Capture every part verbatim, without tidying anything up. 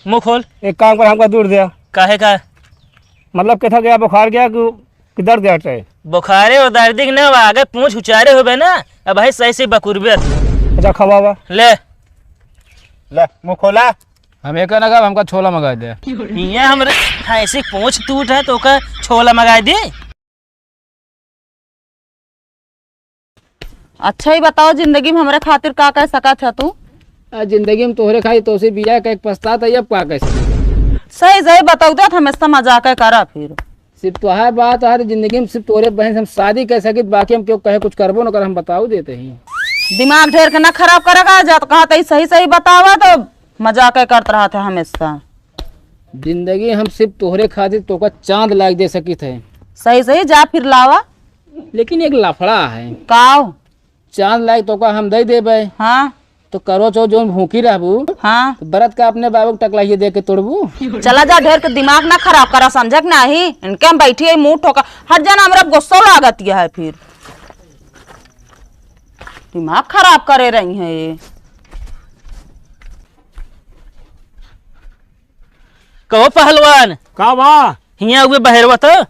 मुँह खोल। एक काम कर, हमका दूर दे। काहे का? मतलब, केथा गया, बुखार गया कि, कि दर्द गया टे? बुखारे और दर्द के ना, आगे पूँछ उचारे होबे ना, अब भाई सही से बकुरबे। अच्छा, खवावा। ले। ले, मुँह खोला। हम एक ना खाब, हमका छोला मंगाइ दे। हियाँ हमरे भैंसी पूँछ टूट है, तो का छोला मंगाइ दे? अच्छा, ई बताओ, जिंदगी में हमरे खातिर का कइ सकत ह तू? आ, जिंदगी में तोहरे खातिर तोसे बियाह कइ के पछतात ही, अब का कइ सकत ह? सही सही बताओ, तो हमेशा मजाक करा फिर। सिर्फ तोहार बात, हर जिंदगी में सिर्फ तोहरे बहन से हम शादी कइ सकित, बाकी हम केहू कहे कुछ करबो न कर, हम बताओ देते ही। दिमाग ढेर के ना खराब करेगा, जब कहा तई सही सही बतावा, तो मजाक करत रहत ह हमेशा। जिंदगी हम सिर्फ तोहरे खातिर तोका चांद लाइके दे सकित है। सही सही, जा फिर लावा। लेकिन एक लफड़ा है। काव? चांद लाइके तोका हम दइ देबे। हाँ। तो करवा चौथ जौन भूखी रहबू, हाँ। तो बरत का अपने बाबू के टकलाइए दे के तोड़बू। चला जा, ढेर के दिमाग ना खराब करा, समझे कि नाही? इनके हम बैठी है मुंह ठोका, हट जाना, हमरा गुस्सा लागत है फिर। दिमाग खराब करे रही है ये। कहो पहलवान। का बा? हियाँ हुए बहरवा तो।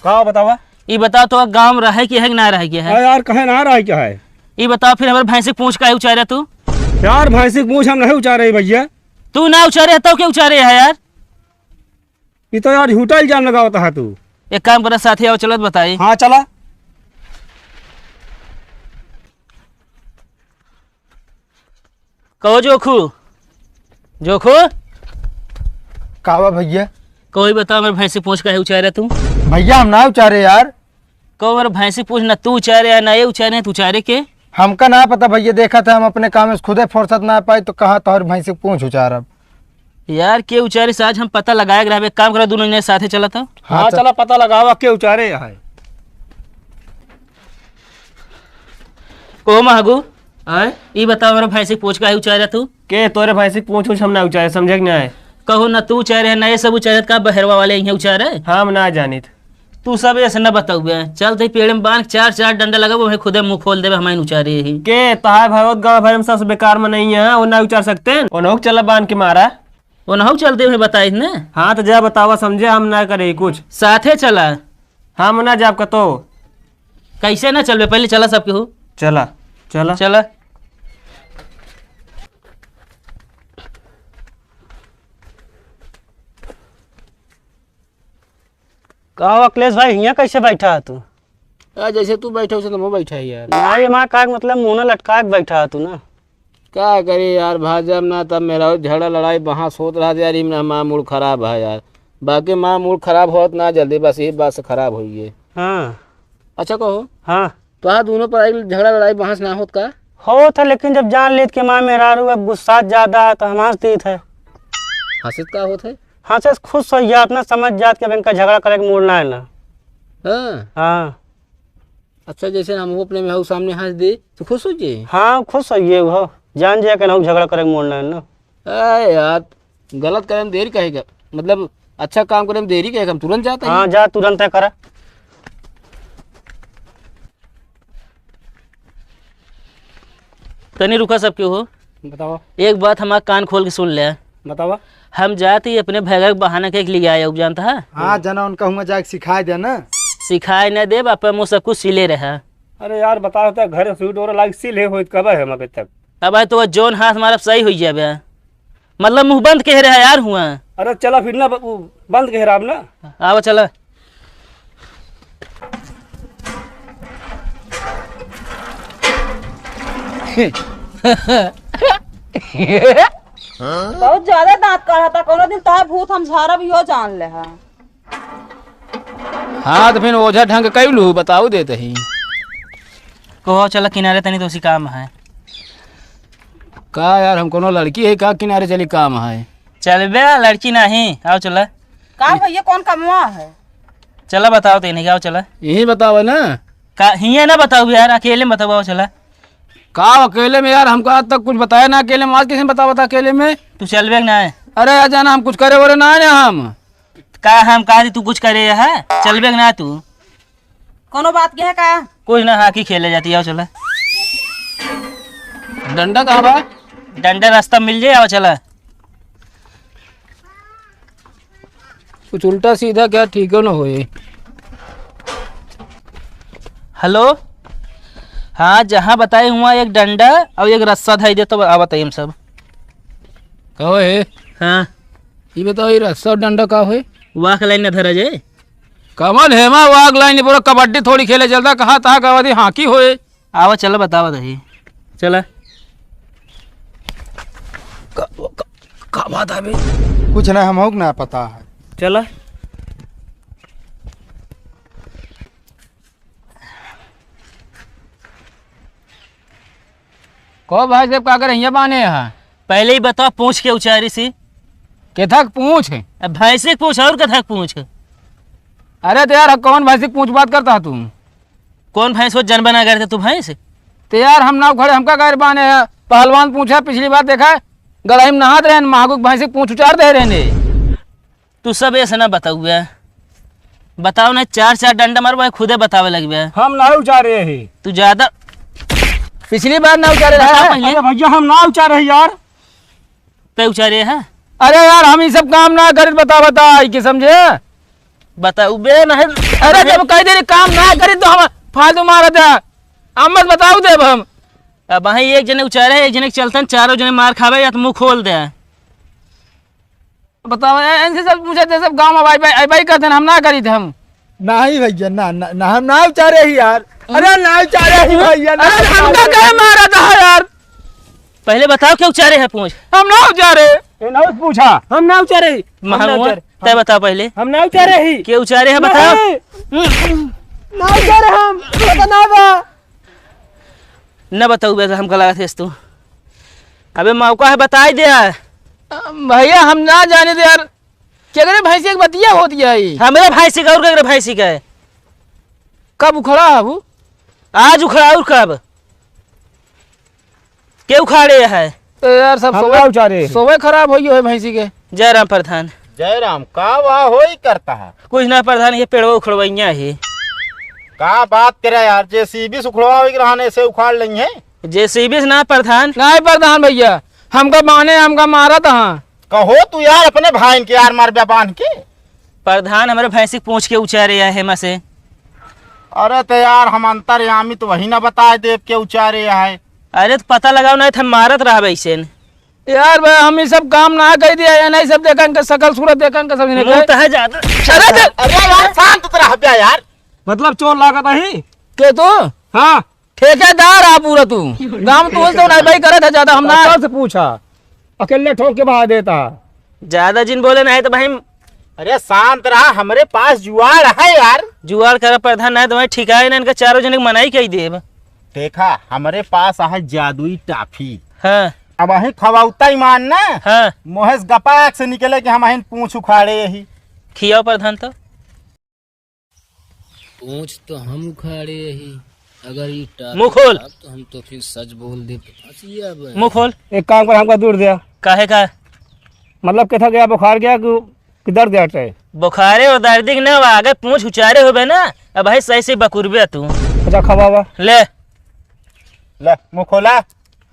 का बतावा? ई बताओ तो गाँव में रहे के है कि ना रहे के है? अरे यार, कहे ना रहे के है? ई बताओ फिर हमारे भैंसी के पूँछ काहे उचारे तू? यार, भैंसी के पूँछ हम नहीं उचारे भैया। तू ना उचारे है तो के उचारे है यार? ई तो यार झूठा इल्जाम लगावत है तू। एक काम करा साथी, आओ चलत बताई। हाँ, चला। कहो जोखू, जोखू। का बा भैया? कहो ई बताओ, हमरे भैंसी के पूँछ काहे उचारे तू? भैया, हम ना उचारे यार। कहो, हमरे भैंसी के पूँछ ना तू उचारे है, ना ये उचारे है, तू उचारे के? हमका ना पता भैया, देखा था हम अपने काम में खुदे फुर्सत ना पाई, तो कहाँ तोहर भैंसी के पूँछ उचारब। यार, के उचारे से आज हम पता लगाए के रहबे। एक काम करा, दोनों जने साथे चला था। हाँ, हाँ, चल। चला, पता लगावा के उचारे है। कहो महगू, आय? ई बताओ, हमरा भैंसी के पूँछ काहे उचारे तू? के तोरे भैंसी के पूँछ उछ हम ना उचारे, समझे कि ना है? कहो ना तू उचारे है, ना ये सब उचारे, का बहरवा वाले इहे उचारे? हम ना जानित। तू सब ऐसे न बताउबे। चल, ते पेड़ में बांध, चार, चार डंडा लगाबो, वहीं खुदे मुंह खोल देबे, हमारे उचारे ही। के तहार भरत गांव भर में सबसे बेकार मनई है, वो ना उचार सकते हैं? उन्हों चला बांध के मारा। उन्हों चलते हुए बताई ने। हाँ, तो जा बतावा, समझे, हम ना करे कुछ। साथे चला। हम ना जाब कतो। कैसे ना चलबे, पहले चला सबके हो। चला, चला। चला। का हो अखिलेश भाई, हियाँ कैसे बैठा है तू? आ, जैसे तू बैठा, वैसे तो मैं बैठा है यार। ना, ये माँ का मतलब मुंह ना लटका के बैठा है तू ना। का करी यार, भाजब ना, तब मेरा झगड़ा लड़ाई बहस होत रहत यार, इमे हमार मूड खराब है यार। बाकी हमार मूड खराब होत ना जल्दी, बस यही बात से खराब होई है। हाँ। अच्छा कहो। हाँ। तोहार दोनों पर आई झगड़ा लड़ाई बहस ना होत का? होत है, लेकिन जब जान लेत के माँ मेहरारू अब गुस्सा ज्यादा है तो हम हंस देत है। हंसत का होत है? हंसे से खुश हो जात ना, समझ जात कि अब इनका झगड़ा करे के मूड ना है ना। हाँ। हाँ। अच्छा, जैसे हम अपने मेहरारू सामने हंस दे तो खुश हो जाए? हाँ, खुश हो ये हो, जान जाए कि ना झगड़ा करे के मूड ना है ना। अरे यार, गलत करे में देरी काहे का? मतलब, अच्छा काम करे में देरी काहे का? हम तुरंत जाता ही। हाँ, जा, तुरंत है करा। तनी रुका सब क्यों हो? बतावा। एक बात हमार कान खोल के सुन ले। बतावा। हम जात ही अपने भैया के बहाना के लिए आए, जानता है? हाँ, जना उनका हुआ जाके सिखाए दे ना। सिखाए न देब, अपन मुँह सब कुछ सिले रहा। अरे यार, बता, तो घर से डोरा लाग सिले होइत कब है हम अबे तक? अब भाई तो वो जौन हाथ मारब सही हो जाबे। मतलब मुंह बंद कह रहा यार हुआ। अरे चला फिर ना, ब-, उ बंद कह रहा अब ना। आवा चला। बहुत ज्यादा दांत काढ़ता, कोनो दिन तोहार भूत हम झारब, इहो जान ले हा। हाँ, तो फिर ओझा ढंग कई लू, बताऊ देते ही। कहो, चला किनारे तनी, तोसी काम है। का यार, हम कोनो लड़की है का, किनारे चली काम है? चलबे, लड़की नहीं, आओ चला। का भैया, कौन कमवा है? चला बताओ तेने, आओ चला। यही बताओ ना। का हियाँ ना बताओ यार, अकेले में बताओ, आओ चला। का अकेले में यार, हमको आज तक कुछ बताया ना अकेले में, आज किसी ने बतावा था अकेले में? तू चलबे कि ना है? अरे यार जाना, हम कुछ करे वरे ना है ना हम। का हम कहा थी तू कुछ करे है? चलबे कि ना तू? कोनो बात के है का? कुछ ना, hockey खेले जाती है, आओ चला। डंडा कहाँ बा? डंडा रस्सा मिल जाए, आवा चला। कुछ उल्टा सीधा क्या ठीक न होए। हेलो, हाँ, जहाँ बताए हुआ एक डंडा और एक रस्सा धई दे तो आ बताइए हम सब। कहो है? हाँ। ये बताओ, ये रस्सा और डंडा का होए? वाक लाइन न धरा जाए। कमल हेमा वाक लाइन, पूरा कबड्डी थोड़ी खेले चलता, कहाँ तहाँ कबड्डी हॉकी होए। आवा, चला, बतावा दही। चला। का, का, का बात है बे? कुछ ना, हमहू के ना पता है। चला। को भाई साहब, का करे हियाँ बाने यहाँ? पहले ही बताओ, पूँछ के उचारी सी। केथक पूँछ? अब भैंसी के पूँछ और केथक पूँछ? अरे तो यार, कौन भैंसी के पूँछ बात करता है तू? कौन भैंस हो, जन बना गए थे तू भैंस? तो यार, हम नाव खड़े, हमका गैर बाने है। पहलवान पूछा, पिछली बार देखा, गड़ाई में नहात रहे, महागुक भैंस के पूँछ उचार दे रहे ने। तू सब ऐसे ना बताउबे, बताओ ना, चार चार डंडा मारबे, खुदे बतावे लगबे। हम ना उचारे ही। तू ज्यादा पिछली बार ना उचारे रहा बता है। पहले। अरे भैया, हम ना उचारे ही यार। तय उचारे है? अरे यार, हम ई सब काम ना करित, बता, बता, ई के समझे? बताउबे नहीं। अरे जब कह दे रही काम ना करित तो हम फालतू मारत है। हम मत बताऊ देब हम। अब वहीं एक जने उचारे है, एक जने के चलतन चारों जने मार खावे या तो मुँह खोल दे। बताओ, ए-, इनसे सब पूछे थे, सब गाँव में भाई, भाई, भाई करते हैं, हम ना करी थे हम। नहीं भैया, ना, ना, ना, हम ना उचारे ही यार। अरे ना उचारे ही भैया, ना अरे उचारे। हमका काहे मारा था यार? पहले बताओ, क्या उचारे है पूँछ? हम ना उचारे। ए, ना पूछा। हम ना उचारे ही। हम ना महानुआ, उचारे। तय बताओ पहले। हम ना उचारे ही। के उचारे है, बताओ। नहीं। हम्म। ना उचारे हम, पता ना बा। न बताउबे तो हमका लागत है तू। अबे मौका है, बताई दे। भैया, हम ना जाने दे यार, केकरे भैंसी के बतिया होती है ई? हमरे भैंसी का और केकरे भैंसी का है? कब उखड़ा है वो? आज उखड़ा और कब? के उखाड़े है? तो यार, सब हम सोवे, ना उचारे। सोवे खराब होई है भैंसी के। जय राम प्रधान। जय राम, का वाह होई करता है? कुछ ना प्रधान, ये पेड़वा उखड़वैया है। का बात करे यार, जेसीबी से उखड़वावे के रहने से उखाड़ लेंगे। जेसीबी से ना प्रधान। नहीं प्रधान भैया, हमका बाने, हमका मारत हाँ। कहो तू यार, अपने भाई के यार मार बांध के। प्रधान, हमरे भैंसी के पूँछ के उचारे है हेमा से। अरे तो यार, हम अंतर्यामी तो वही ना बताए देब के उचारे है। अरे तो पता लगाओ, नहीं तो हम मारत रहबे ऐसे। यार भाई, हम ई सब काम ना कर दिया, ये नहीं सब देखन के, शकल सूरत देखन के, समझने मुँह के। तो है ज्यादा। अरे तो अरे यार, शांत तो रह बे यार। मतलब चोर लागत है? के तू? हाँ। ठेकेदार आ पूरा तू। गाँव में तू तो नहीं भाई करत है ज्यादा, हम ना। अच्छा से पूछा, अकेले ठोक के बहा देता। ज्यादा जिन बोले नहीं तो भाई। अरे शांत रहा, हमरे पास जुआड़ है यार। जुआड़ कर प्रधान, नहीं तो भाई ठिकाए ना, इनका चारों जने के मनाई कही देब। देखा, हमरे पास है जादुई टाफी। हाँ। अब अहीं खवाउता ईमान ना। हाँ। मोहेश गपाक से निकले कि हम अहीं पूँछ उखाड़े यही। खियाओ प्रधान तो। पूँछ तो हम उखाड़े यही। अगर ई टाफी मुँह खोल। खराब तो हम तो फिर सच बोल दे तो फंसिया बे। मुँह खोल। एक काम कर, हमका दूर दे। काहे का? मतलब, कैसा गया, बुखार गया कि, कि दर्द गया टे? बुखारे और दर्द के ना, अगर पूँछ उचारे होबे ना, अब भाई सही से बकुरबे तू। अच्छा, खवावा। ले। ले, मुँह खोला।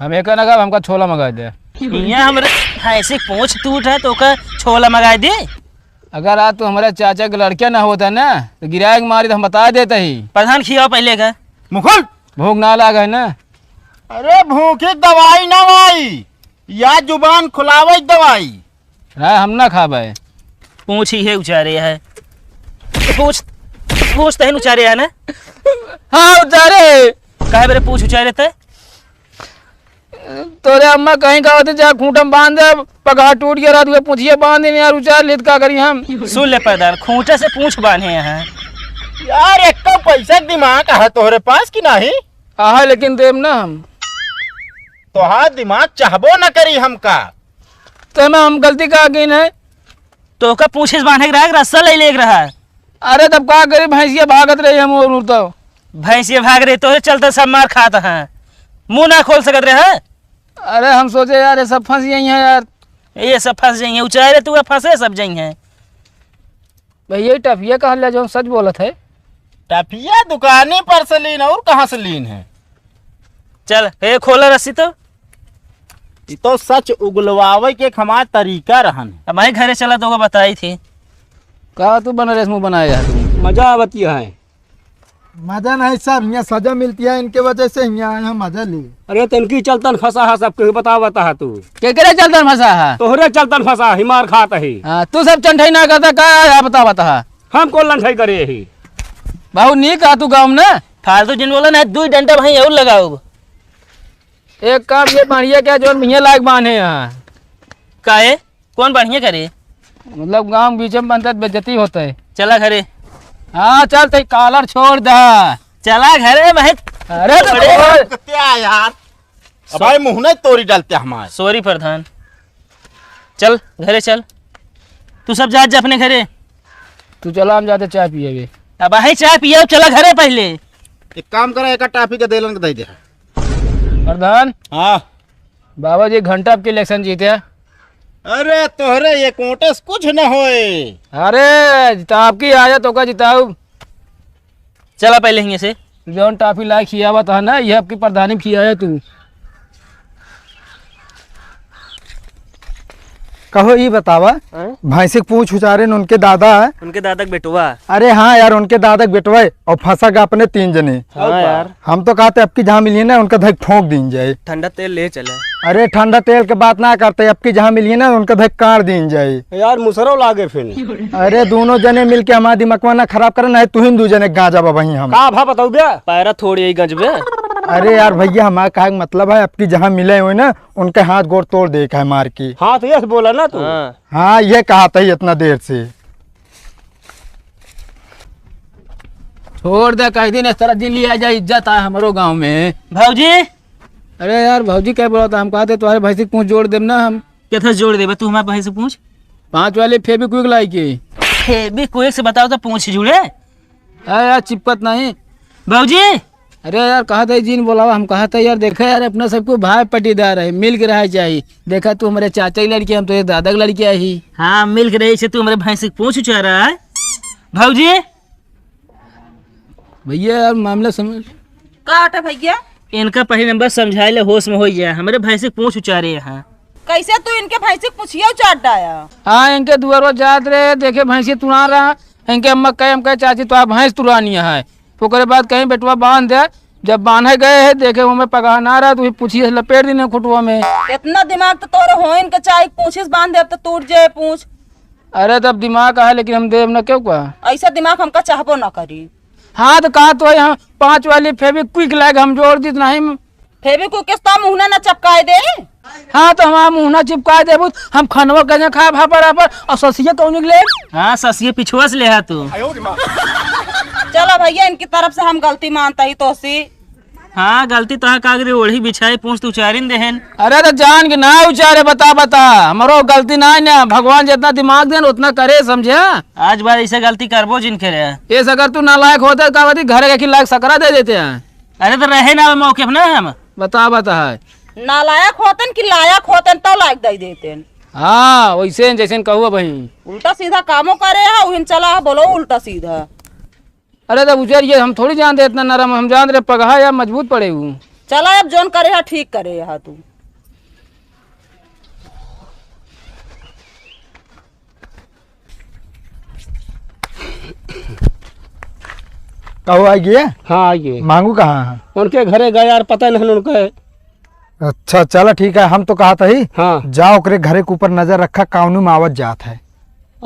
हम एक ना खाब, हमका छोला मंगा दे। यहाँ हमरे भैंसी पूँछ टूट है तो का छोला मंगा दे? अगर आज तू हमारे चाचा के लड़के ना होता ना, तो गिराए के मारी तो हम बता देते ही। प्रधान खियाओ पहले का। मुँह खोल। भूख ना लागे ना। अरे भूख की दवाई ना भाई, या जुबान खुलावे की दवाई। ना, हम ना खाबे। पूँछ ही है उचारे है। पूँछ, पूँछ तहन उचारे है ना? हाँ, उचारे। काहे बरे पूँछ उचारे ते? तोरे अम्मा कहीं का होते, जा खूंटा में बांध दे, पगहा टूट गया, रात को पूँछिए बांध दे यार, उचार लेत का करी हम। सुन ले प्रधान, खूंटा से पूँछ बांधे हैं। यार, एक तो पैसा के दिमाग है तोहरे पास कि नहीं? आहा, लेकिन देब ना हम। तोहार दिमाग चाहबो न करी हमका। तो मैं हम गलती का की नहीं? तोहका पूँछे से बांधे के रहा, रस्सा ले ले के रहा। अरे तब का करी, भैंसिया भागत रही हम और तो। भैंसिया भाग रही, तोहरे चलते सब मार खात हैं, मुँह ना खोल सकत रहे हैं। अरे हम सोचे यार, ये सब फंस गई हैं यार। ये सब फंस जाइए, उचारे तू फंसे सब जाइए। भैया, ये टफिया कहाँ ले जाऊँ, सच बोलत है। टफिया दुकाने पर से लीन, और कहाँ से लीन है? चल, ए, खोला रस्सी तो। ई तो सच उगलवावे के एक हमार तरीका रहन। अब भाई घरे चला तो बताई थी। का तू बनरेस मुंह बनाए है तू? मजा आवती है। मजा नहीं सर, यहाँ सजा मिलती है, इनके वजह से यहाँ आए हैं मजा ले। अरे तनकी चलतन फंसा है, सब केहू बतावत है तू। केकरे चलतन फंसा है? तोहरे चलतन फंसा है, मार खात है। हाँ, तू सब चंठई ना करता का है, बतावत है। हम कौन लंठई करे ही? बहुत नीक आ तू गाँव में ना। फालतू जिन बोला ना, दुई डंडा भाई और लगाओ। एक काम ये बढ़िया क्या जोन भैया लायक बांधे यहाँ। काहे? कौन बढ़िया करे? मतलब गांव बीच में बनता है, बेइज्जती होता है। चला घरे। हाँ चल, ते कालर छोड़ दे। चला घरे भाई। अरे तो बड़े छोड़। क्या यार? अब भाई मुंह नहीं तोरी डालते हमारे। सॉरी प्रधान, चल घरे चल, तू सब जा, जा अपने घरे। तू चला, हम जाते चाय पिएबे। अब भाई चाय पिए, चला घरे पहले। एक काम करा, एक टाफी के देलन के दे दे। प्रधान। हाँ। बाबा जी घंटा आपके इलेक्शन जीते हैं। अरे तोहरे ये कोटे से कुछ न होए। अरे जिता आपकी आया तो का जिताऊ। चला पहले हियां से। जौन टाफी लाए खियावा था ना, ये आपकी प्रधानी खियाया तू। कहो ई बतावा, हैं? भैंसी के पूंछ उचारे न उनके दादा है। उनके दादा के बेटवा। अरे हाँ यार, उनके दादा के बेटवा है, और फंसा गा अपने तीन जने। हाँ यार। हम तो कहते अब की जहाँ मिलिए ना, उनका धक ठोंक दीन जाए। ठंडा तेल ले चले। अरे ठंडा तेल के बात ना करते, अब की जहाँ मिलिए ना, उनका धक काट दीन जाए। यार मुसरो लागे फिर। अरे दोनों जने मिलके हमारा दिमागवा ना खराब करे, नहीं तुहिन दू जने गांजा बबही हम। का भा बताऊ बे? पैरा थोड़ी यही गंज बे। अरे यार भैया, हमारा कहा के मतलब है, अब की जहाँ मिले हुए ना, उनके हाथ गोड़ तोड़ दे के है मार के। हाँ तो ये बोला ना तू। हाँ। हाँ, ये कहा था ही इतना देर से। छोड़ दे, कई दिन इस तरह दिन लिया जाए, इज्जत आए हमरो गांव में। भौजी। अरे यार, भौजी क्या बोला था? हम कहा थे तुम्हारे भैंसी के पूंछ जोड़ देब ना हम। कितना जोड़ देबे तू हमारे भैंसी के पूंछ? पाँच वाली Fevikwik लाई के। Fevikwik से बताओ तो पूंछ जुड़े? अरे यार, चिपकत नहीं। भौजी। अरे यार, कहा था जिन बोलावा, हम कहा था यार, देखा यार, अपना सबको भाई पटीदार है, मिल के रहा चाहिए। देखा तू हमारे चाचा की लड़की, हम तो ये दादा की लड़की आई। हाँ, मिल के रही से तू हमारे भैंसी के पूंछ उचारा है। भौजी। भैया यार, मामला समझ। का हटे भैया? इनका पहले नंबर समझाए ले, होश में हो जाए, हमारे भैंसी के पूंछ उचारे हैं। कैसे तू इनके भैंसी के पूंछिया उचार डाया? हाँ, इनके दुआरवा जात रहे, देखे भैंसी तुड़ा रहा, इनके अम्मा कहे, हम कहे, "चाची, तो आप भैंस तुड़ानी है।" ओकरे बाद कहीं बेटवा बांध दे, जब बांधे गए है, देखे वो में पगहा ना रहा, तो वही पूंछिया से लपेट दीने खुटवा में। इतना दिमाग तो तोरे होइन के चाहे पूंछिस बांध दे, अब तो टूट जाए पूंछ। अरे, तब दिमाग है, लेकिन हम देब ना, क्यों का? ऐसा दिमाग हमका चाहबो ना करी। हाँ, तो कहा तो है, हम पाँच वाली Fevikwik लायक हम जोड़ दी, तो नहीं। Fevikwik के तो मुँह ना चपकाए दे। हाँ, तो हमारा मुँह ना चिपकाए देबू, हम खनवा कहीं खाए भापर आपन, और ससिया कौन निकले? हाँ, ससिया पिछुआ से ले हा तू। चलो भैया, इनकी तरफ से हम गलती मानता ही तो सी। हाँ, गलती तो है, कागरी ओढ़ी बिछाई, पूंछ तू उचारिन देहेन। अरे, तो जान के ना उचारे, बता, बता, हमरो गलती ना है ना, भगवान जितना दिमाग देन, उतना करे, समझे? आज बाद ऐसे गलती करबो जिन करे। ये अगर तू नालायक होते, का बती, घर के लायक सकरा दे देते हैं। अरे तो रहे ना मौके पे ना हम। बता, बता है। नालायक होतन कि लायक होतन तो लायक दे देतन। हाँ, वैसे जैसे कहू भाई। उल्टा सीधा कामो करे है, उहिन चला है, बोलो उल्टा सीधा। अरे तो उजर ये हम थोड़ी जान दे इतना नरम, हम जान रहे पगहा या मजबूत पड़े हूँ। चला अब जोन करे है ठीक करे है तू। कहो आइए। हाँ, आइए। मांगू कहाँ है? उनके घरे गए यार, पता नहीं उनके। अच्छा, चला ठीक है, हम तो कहा था ही। हाँ। जाओ ओकरे घरे के ऊपर नजर रखा, काउनू में आवत जात है।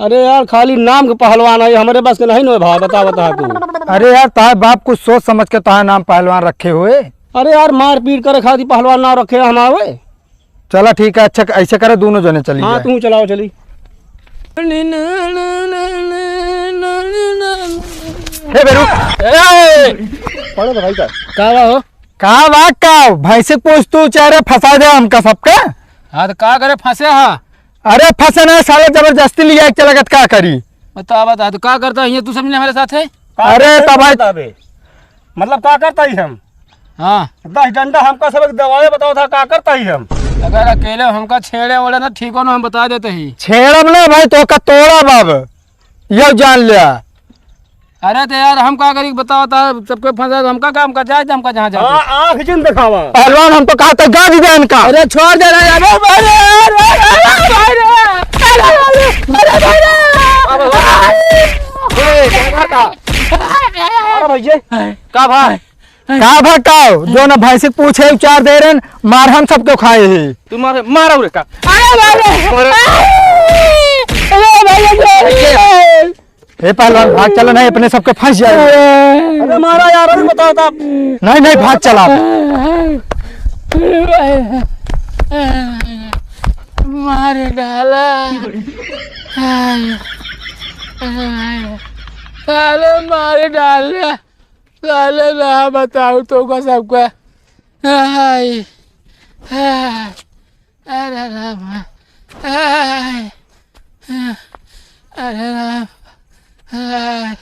अरे यार, खाली नाम के पहलवान है, हमरे बस के नहीं नो भाई, बता, बता तू। अरे यार, ताए बाप कुछ सोच समझ के ताए नाम पहलवान रखे हुए। अरे यार, मारपीट करे खातिर पहलवान ना रखे हम आवे। चला ठीक है, अच्छा ऐसे करे, दोनों जने चली हाँ, जाए। तू चलाओ, चली। हे बेरू। ए! पढ़ो तो भाई का। का बा हो? का बा का? भैंसी पूछ तू चारे फंसा दे हमका सबका। हाँ, तो का करे फंसे हा? अरे फंसे ना साले, जबरदस्ती लिया के चला गत, का करी? बता, बता, तो का करता है ये तू समझ ले हमारे साथ है? अरे का तब भाई करता बे? मतलब का करता ही हम? हाँ। दस डंडा हमका सब एक दवाई बताओ था, का करता ही हम? अगर अकेले हमका छेड़े ओड़े ना ठीक हो ना, हम बता देते ही। छेड़ब ना भाई, तो का तोड़ा बाब, यो जान लिया। अरे तो यार, हम का करी, बताओ तो, सबके फंसा, हमका काम का जाए, हमका जहाँ जाए। हाँ, आँख जिन दिखावा। पहलवान, हम तो कहा था, गाड़ी दे इनका। अरे छोड़ दे रहा यार, अरे भाई रे, अरे, अरे, अरे भाई रे, अरे, अरे, अरे भाई रे। ए, क्या बात है? अरे भैया, का भाई? का भटकाओ? जो ना भैंसी के पूछे उचार दे रहे, मार हम सबको खाए ही। तू मारे, मारो रे का? अरे बाप रे! मारो। अरे भाई, अरे! हे पहलवान, भाग चलो, नहीं अपने सबके फंस जाए। अरे मारा यार, अभी बताओ तो आप। नहीं, नहीं, भाग चला। मार डाला। साले मार डाला। साले ना बताऊ तो का सबका। हाय, हाय, अरे राम, हाय, अरे राम, हाय।